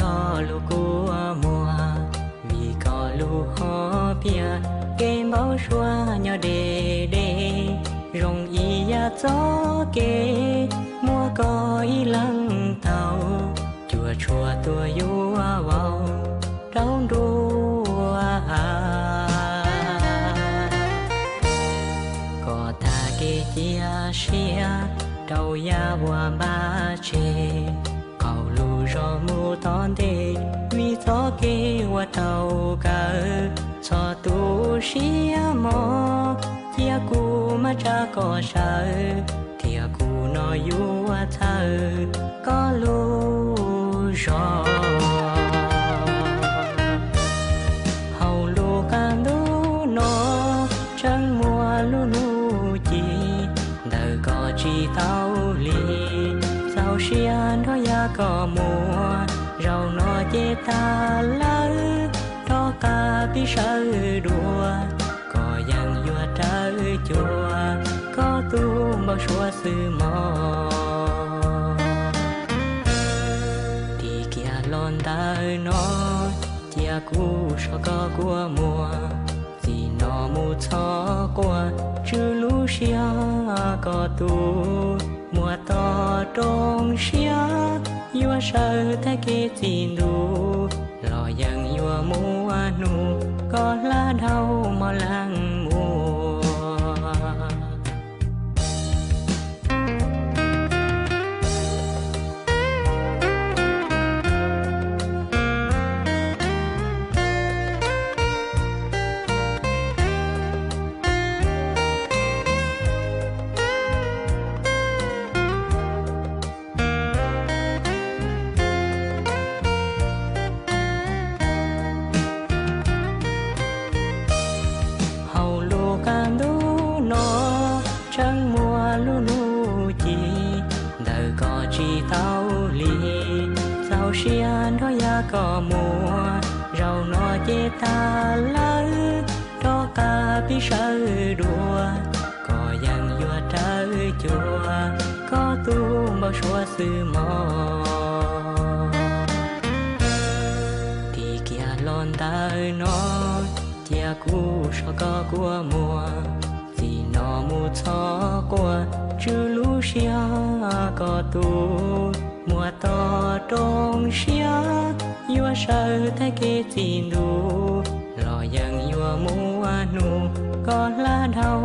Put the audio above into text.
koj lub kua muag, vim koj lub hom phiaj kev npau suav nyob deb deb, zoo ib yam txoj kev muab koj ib leeg tau, cuam tshuam tuaj yuav vau rau nruab av. Koj tag kev cia siab rau yav uas npaj tseg, qaug lug zog mus tom ntej, vim txoj kev uas tau kawm. Txhob tu siab mog, cia kuv mam tsa koj sawv, thiab kuv no yuav txhawb koj lub zog. Hauv lub qab ntuj no tseem muaj lub hnub ci ntawm koj tsis tau li, txaus siab nrog yav koj mus, zaum no ces tag lawm, rov qab pib sawv dua, koj yeej yuav rawv cuag koj tus npau suav xwb mog. Ris kiag los ntawm no, cia kuv so koj kua muag, txij no mus txhob quaj, tswj lub siab koj tus muam tod roos siab, yuav sawv tag kev txij ntuj los yeej yuav muaj hnub koj hla dhau mog leej muam. Hauv lub qab ntuj no tseem muaj lub hnub ci ntawm koj tsis tau li, txaus siab nrog yav koj mus, zaum no ces tag lawm, rov qab pib sawv dua, koj yeej yuav rawv cuag koj tus npau suav xwb mog. Ris kiag los ntawm no, cia kuv so koj kua muag, txij no mus txhob quaj, tswj lub siab koj tus muam tod roos siab, yuav sawv tag kev txij ntuj los yeej yuav muaj hnub koj hla dhau